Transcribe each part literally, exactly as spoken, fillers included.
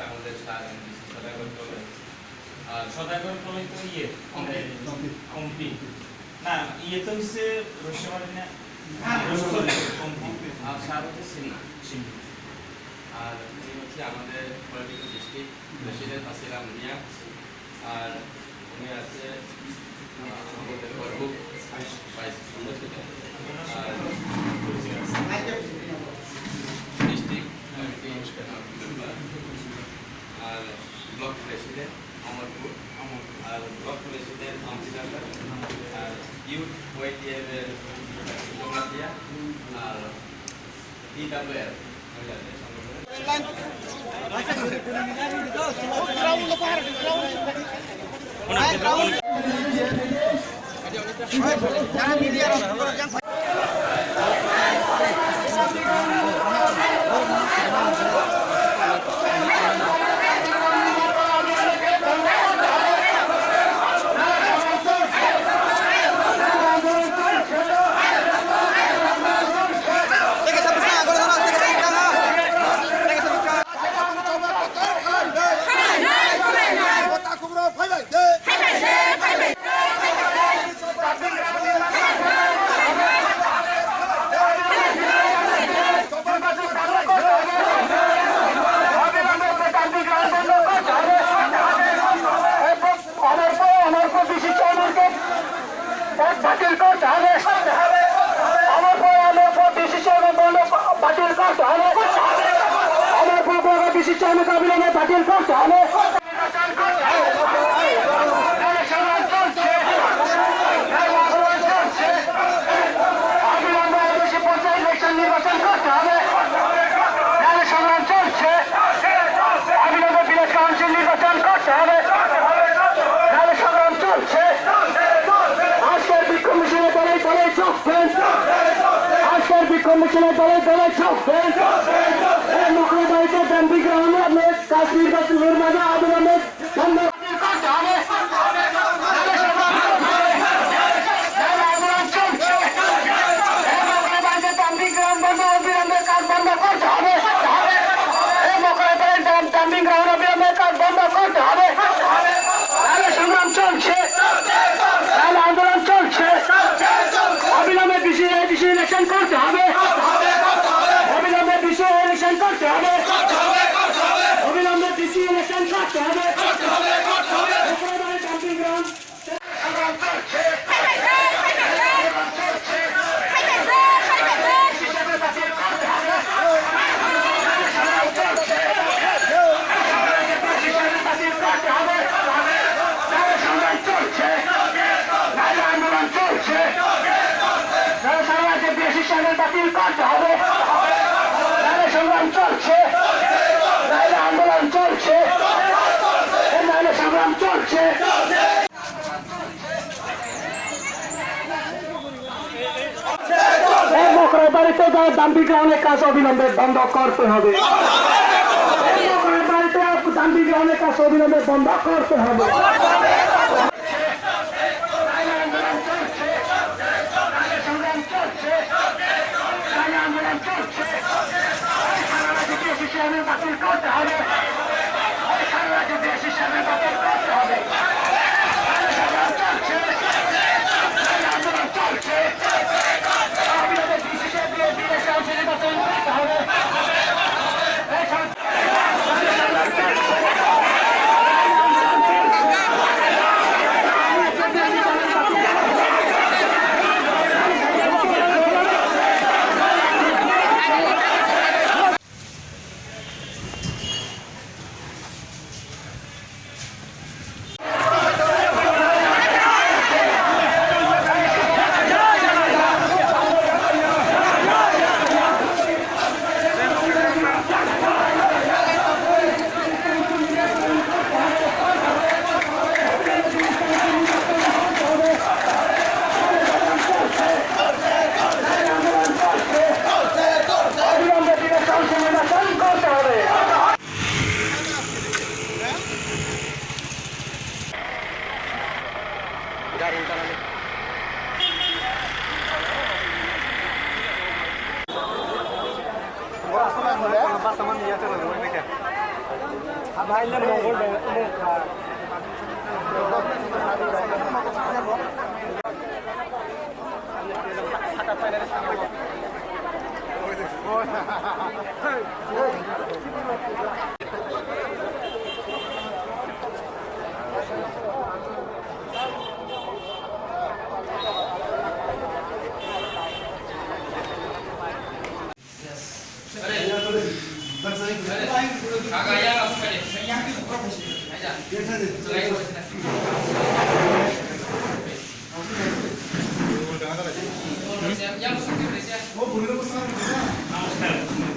আমাদের sir MDC সদাগর কলেজ। আর সদাগর কলেজ তো ইয়ে, কমপি। কমপি। না, ইয়ে তো হচ্ছে রসমালাই না? হ্যাঁ, রসমালাই, কমপি। আর স্যার হচ্ছে সিনহা। সিনহা। আর উনি হচ্ছে আমাদের পলিটিক্যাল ডিস্ট্রিক্ট প্রেসিডেন্ট আসিফ আহমদ মিয়া। আর উনি আছে, আহ, আমাদের প্রভু ভাইস প্রেসিডেন্ট, আর ডিস্ট্রিক্ট কমিটি মেম্বার, আর ব্লক প্রেসিডেন্ট অমরপুর, আর ব্লক প্রেসিডেন্ট আমজিনগর, আর ইউথ ওয়াইটিএফ এর জমাতিয়া, আর অমরপুর, অমরপুর ডিসি চেয়ারম্যানকে পদ বাতিল করতে হবে। অমরপুর, অমরপুর ডিসি চেয়ারম্যান বন্ধ বাতিল করতে হবে। অমরপুর ব্লকের ডিসি চেয়ারম্যানকে অবিলম্বে বাতিল করতে হবে। অবিলম্বে এডিসি পঞ্চায়েত ইলেকশন নির্বাচন করতে হবে। নাহলে সংগ্রাম চলছে। অবিলম্বে ভিলেজ কাউন্সিল নির্বাচন করতে হবে। নাহলে সংগ্রাম চলছে। আজকের বিক্ষোভ মিছিলে দলে দলে যোগ দেন। আজকের বিক্ষোভ মিছিলে দলে দলে যোগ দেন। এই মকরবাড়িতে ডাম্পিং গ্রাউন্ডে আপনার কাজ নির্বাচনের মাঝে অবিলম্বে বন্ধ করতে হবে। নাহলে আন্দোলন চলছে। এই মকরবাড়িতে ডাম্পিং গ্রাউন্ড বন্ধ, অবিলম্বে কাজ বন্ধ করতে হবে। এই মকরবাড়িতে ডাম্পিং গ্রাউন্ড অবিলম্বে কাজ বন্ধ করতে হবে। নাহলে সংগ্রাম চলছে। নাহলে আন্দোলন চলছে। অবিলম্বে ডিসি, এডিসি ইলেকশন করতে হবে। অবিলম্বে ডিসি ইলেকশন করতে হবে। অবিলম্বে ডিসি ইলেকশন করতে হবে। মকরবাড়ি ডাম্পিং গ্রাউন্ড। সংগ্রাম চলছে। নাহলে আন্দোলন চলছে। নাহলে সংগ্রাম চলছে। এই মকরবাড়িতে যা ডাম্পিং গ্রাউন্ডের কাজ অবিলম্বে বন্ধ করতে হবে। এই মকরবাড়িতে ডাম্পিং গ্রাউন্ডের কাজ অবিলম্বে বন্ধ করতে হবে। নমস্কার,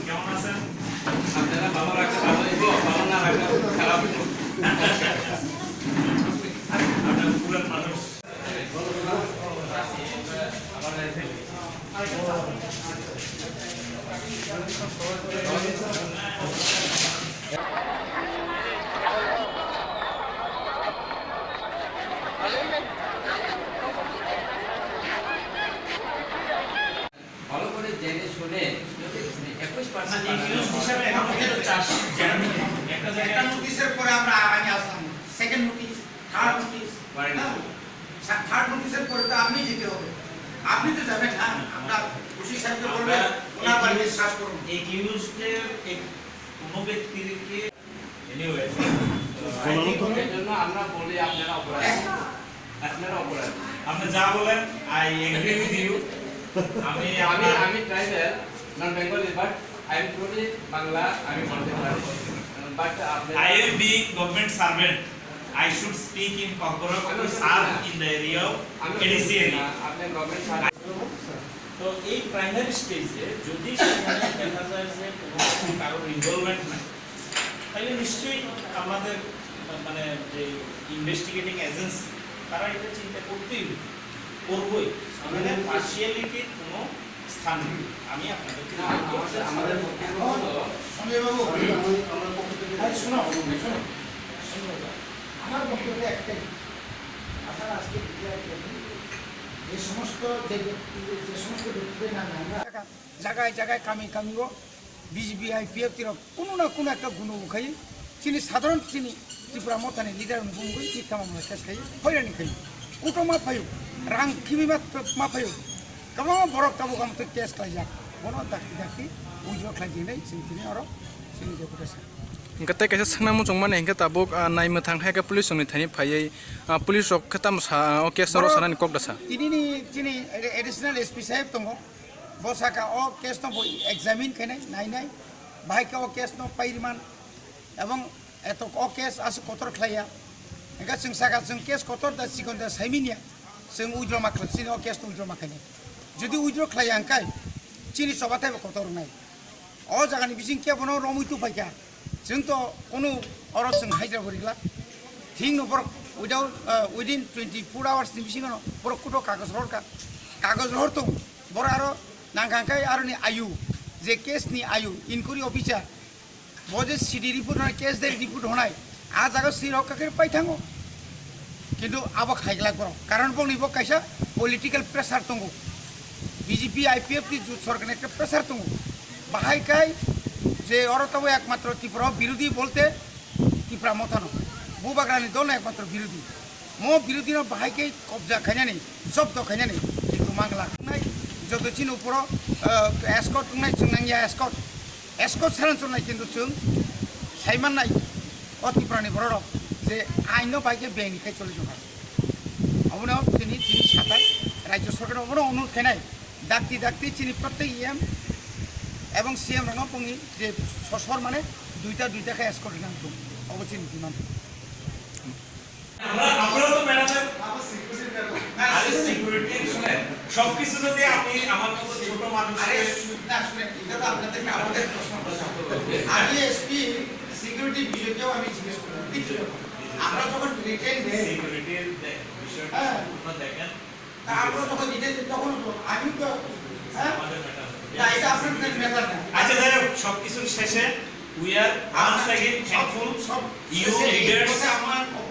কেমন আছেন? আপনারা ভালো রাখলে ভালো হইব, ভালো না রাখলে খারাপ হইব। আপনার পুরান মানুষ। ভালো করে জেনে শুনে যদি একুশ পার্সেন্ট হিসাবে এখন পর্যন্ত চাষ জার্নি একটা জায়গায় একটা নোটিশের পরে আমরা আগামী আসলাম, second notice, third notice, warrant. হ্যাঁ? সা-, থার্ড নোটিশের পরে তো আপনি যেতে হবে, আপনি তো যাবেন না। আপনার ওসি সাহেবকে বলবেন, আপনার ওনার বাড়ি একিউজ-, বিশ্বাস করুন। একিউজডের এক-, কোনো ব্যক্তিকে এনিওয়ে, তো আই থিংক এই জন্য আমরা বলি আপনারা অপরাধী। আপনারা অপরাধী। আপনি যা বলেন, I agree with you। আমি আমি, আপনার আমি tribal, not Bengali, but I am truly Bangla, আমি বলতে পারি। But আপনারা I am being government servant, I should speak in Kokborok to serve in the area of আমি এডিসি area। আপনি গভর্নমেন্ট সার্ভিস তো এই প্রাইমারি স্টেজে যদি সেখানে দেখা যায় যে কোনো কারোর ইনভলভমেন্ট নাই, তাহলে নিশ্চয়ই আমাদের, মানে, যে ইনভেস্টিগেটিং এজেন্সি, তারা এটা চিন্তা করতেই হবে, করবই। মানে, পার্শিয়ালিটির কোনো স্থান নেই। আমি আপনাদেরকে না, আমাদের, আমাদের বক্তব্য হলো, সঞ্জয় বাবু, আমি, আমি, আমার পক্ষ থেকে ভাই, শোনো, শোনো, শোনো, আমার বক্তব্য একটাই, আপনারা আজকে বিজেপি যে সমস্ত, যে ব্যক্তি, যে সমস্ত ব্যক্তিদের নামে আমরা জায়গায় জায়গায়, কামি কামিও বিজেপি আইপিএফ তিরক কোনো না কোনো একটা গুণ উখাই চিনি সাধারণ চিনি ত্রিপুরা মথানি লিডার বুমগুই কি কামা মানে কেস খাই হয়রানি খাই কুটো মা ফাইও রাং কিমি মা মা ফাইও কামা বড় কাবু কাম তো কেস খাই যা বনো দাকি দাকি উইজো খাই জিনাই চিনি চিনি আরো চিনি deputation. Hingke tei kaisa swngna muchung mani hingke tabuk, ah, nai mwthang hai khe police rokni thani phaiwi, ah, police rok khe tamo sa, ah, o case no rw sanani kok da sa. Tini ni chini additional S P saheb tongo. Bo saka o case no bo examine khainai, nainai, bahai khe o case no pairiman, ebong eto o case aswk kotor khlaiya. Hingkhe chwng saka chwng case kotor da chikon da saimanya, chwng withdraw ma khlai, chini o case no withdraw ma khainai. Jodi withdraw khlaiya hingkhe chini chobathai bo kotor wngnai. O jagani bising kebono romwi tubphaikha. Chwng to kunu oro chwng haijra bo rigla. Thing no borok without, uh, within twenty-four hours ni bisingo no borok kuto kagoj rohorkha. Kagoj rohor tong. Borok aro nangkha khe aroni ayu, je case ni ayu, inquiry officer. Bo je C D report honai, case diary report honai, a jaga swi rok khe pai thango. Kintu abo khaiglak borok. Karon bongni bo kaisa political pressure tongo. B J P, I P F ni jut sorkarni ekta pressure tongo. Bahai kai je oro tabo ekmatro Tripura birodhi bolte Tipra Mothano. Bubagrani dol ekmatro birodhi. Mo birodhi no bahai kai kobja khainani, jobdo khainani, kintu mangla. Nai joto chini uporo, eh, escort wngnai chwng nangya escort. Escort saran chornai kintu chwng saimannai o Tiprani bororok je aino bai khe beng ni khai choli jokha. Obono chini, chini satai Rajya Sorkar obono onurod khainai dakti dakti chini protek E M ebong C M rokno bongni je sosor mane duita duita khe escort rina thung. Obo chini demand. আমরা, আমরা তো ম্যাডামের আরে সিকিউরিটি, শুনেন, সবকিছু যদি আপনি আমার মতো ছোট মানুষকে আরে, শু-, না, শুনেন, এটা তো আপনাদের, আমাদের প্রশ্ন। আমি এসপি সিকিউরিটি বিষয়কেও আমি জিজ্ঞেস করলাম, কিচ্ছু ব্যাপার না। আমরা যখন রিটেন দেই, সিকিউরিটির দে-, বিষয়টা হ্যাঁ। সম্পূর্ণ দেখেন। তা আমরা যখন রিটেন দেই, তখন তো আমি তো, হ্যাঁ? আমাদের ম্যাটার। না, এটা আপনাদের ম্যাটার না। আচ্ছা, যাই হোক, সবকিছুর শেষে We are once again thankful you leaders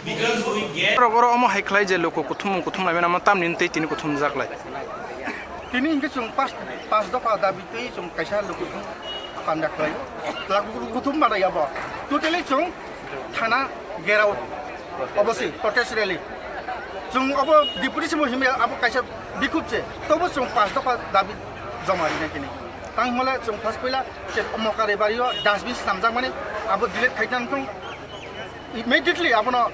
because we get Borok oro omo hai khlai je luku kuthumung kuthum laimani omo tamni tei tini kuthum jak lai. Tini hingke chwng pas, pas dopha dabi twi chwng kaisa luku kuthum panda khlai. Luku kuthum mana yabo. Totally chwng Thana gherao, obviously protest rally. Chwng obo deputy simo himya abo kaisa bikhuk se, tobo chwng pas dopha dabi joma rina kini. Tang himle chwng first puila se Mokari bario dustbin swnamjakmani abo delete khai nang thung. Immediately abono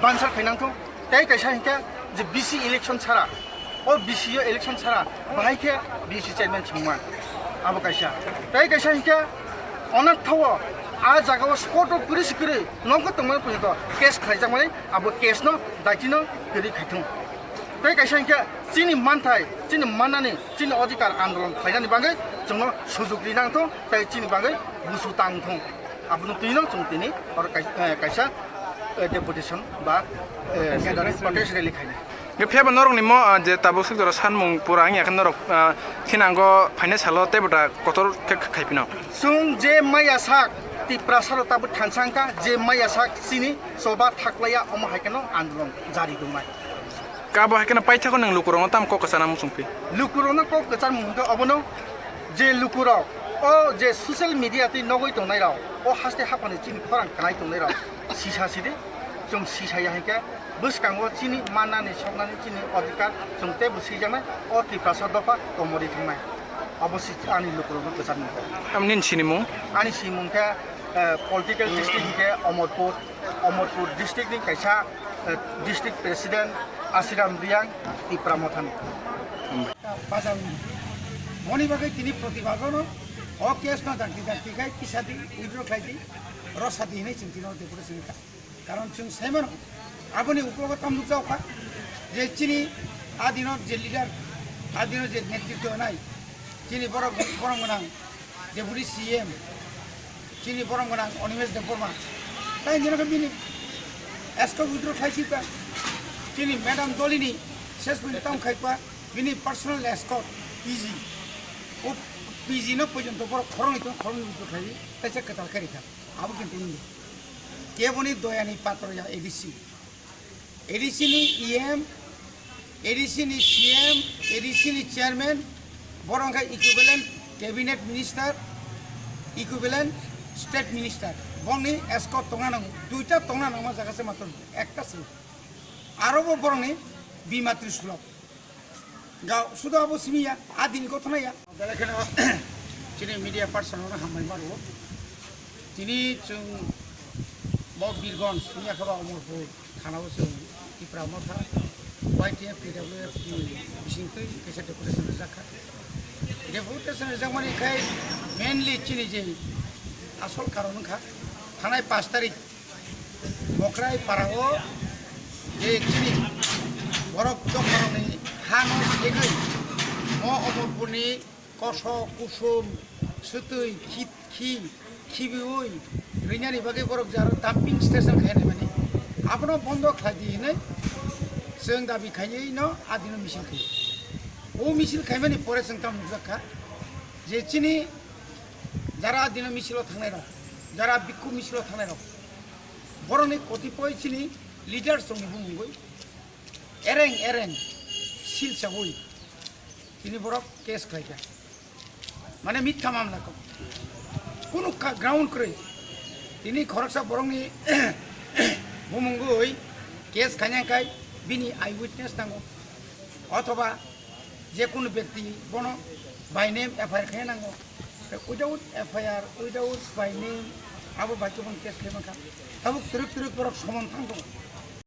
bansar khai nang thung. Tei kaisa hinkhe je B C election chara, o B C o election chara, bahai khe B C chairman chwngma. Abo kaisa. Tei kaisa hinkhe onek thawo a jagao spot o kwrwi se kwrwi nokho tongmani porjonto case khlaijakmani, abo case no daitino kwrwi khaithung. Tei kaisa hinkhe chini manthai, chini mannani, chini odhikar andolon khlainani bagwi chwngno sujuk rinang thung tei chini bagwi busu tang thung. Abono twino chwng tini oro kai-, eh, kaisa, eh, deputation ba, eh, gathering, protest rally khainai. Phiya ba norokni mo, ah, je tabuk swk jora sanmung pura wngya khe norok, ah, thinango phainai salo tei bwta kotor khe khaipino. Chwng je maya sak Tiprasa rok tabuk thansa wngkha, je maya sak chini choba thaklaiya omo hai kheno andolon jari tongnai. Kabo hai kheno paithakgo nwng lukurokno tamo kok kwchana muchung phi? Lukurokno kok kwcharmung hwnkhe obono je lukurok o je social media twi nogwi tongnairok, o haste haphani chini khorang khnai tongnairok sisa sidi, chwng sisa ya hinkhe bwskango chini mannani soknani chini odhikar chwng teibo swijaknai, o Tiprasa dopha komorwi thangnai. Obo si ani lukurokno kwcharmung kok. Tamni nini sinimung? Ani sinimung khe, eh, political district hinkhe Omorpur. Omorpur district ni kaisa, eh, district president Asiram Riang Tipra Mothani. Bazar wngdi. Moni bagwi tini protibad no o case no dakti dakti khai kisa di withdraw khlai di, rw sa di hinwi chwng tino deputation wngkha. Karon chwng sai mano aboni uklogo tam nukjak kha je chini a dino je leader, a dino je netritwo nai chini borok, borok gwnang Deputy C M, chini borom gwnang Animesh Debbarma. Tai nini khe bini escort withdraw khai sika. Chini Madam Dolini ses pun tam khai pa, bini personal escort P G. O P G no porjonto borok khoroknwi tong, khoroknwi withdraw khai, tai se kwtal khe rikha. Abo kintu wngya. Keboni doyani patro ya A D C. A D C ni E M, A D C ni C M, A D C ni chairman, borok wngkha equivalent cabinet minister, equivalent state minister. Bongni escort tongna nango, duita tongna nangma jaga se matro ekta se. Aro bo borokni bima trisulok. Ga sudo abo simi ya, a din gotho na ya. Belai kheno chini media person no hambai maro. Tini chwng bo Birgonj ni akhaba Omorpur thana o chwng Tipra Motha Y T F T W F ni bisingtwi kaisa deputation rijak kha. Deputation rijakmani khai mainly chini je asol karon wngkha thanai pash tarik Mokrai para o je chini borok chokmarokni ha no segwi mo Omorpurni kosok kusum swtwi khi khi khibiwi rinani bagwi borok je aro dumping station khainai mani abono bondo khlai di hinwi chwng dabi khainai no a dino misil khai. O misil khaimani pore chwng tamo nukjak kha je chini jara a dino misilo thangnai rok, jara bikku misilo thangnai rok, borokni kotipoi chini leaders rokni bumungwi ereng ereng sil chawi tini borok case khlaikha, mane mitha mamla kok, kunu ka ground kwrwi. Tini khoroksa borokni bumungwi case khaina khai bini eye witness nango, othoba je kunu bekti bono by name F I R khaina nango. Without F I R, without by name, abo bai khe bono case khe mankha. Tabuk twrwk twrwk borok somon thang tongo.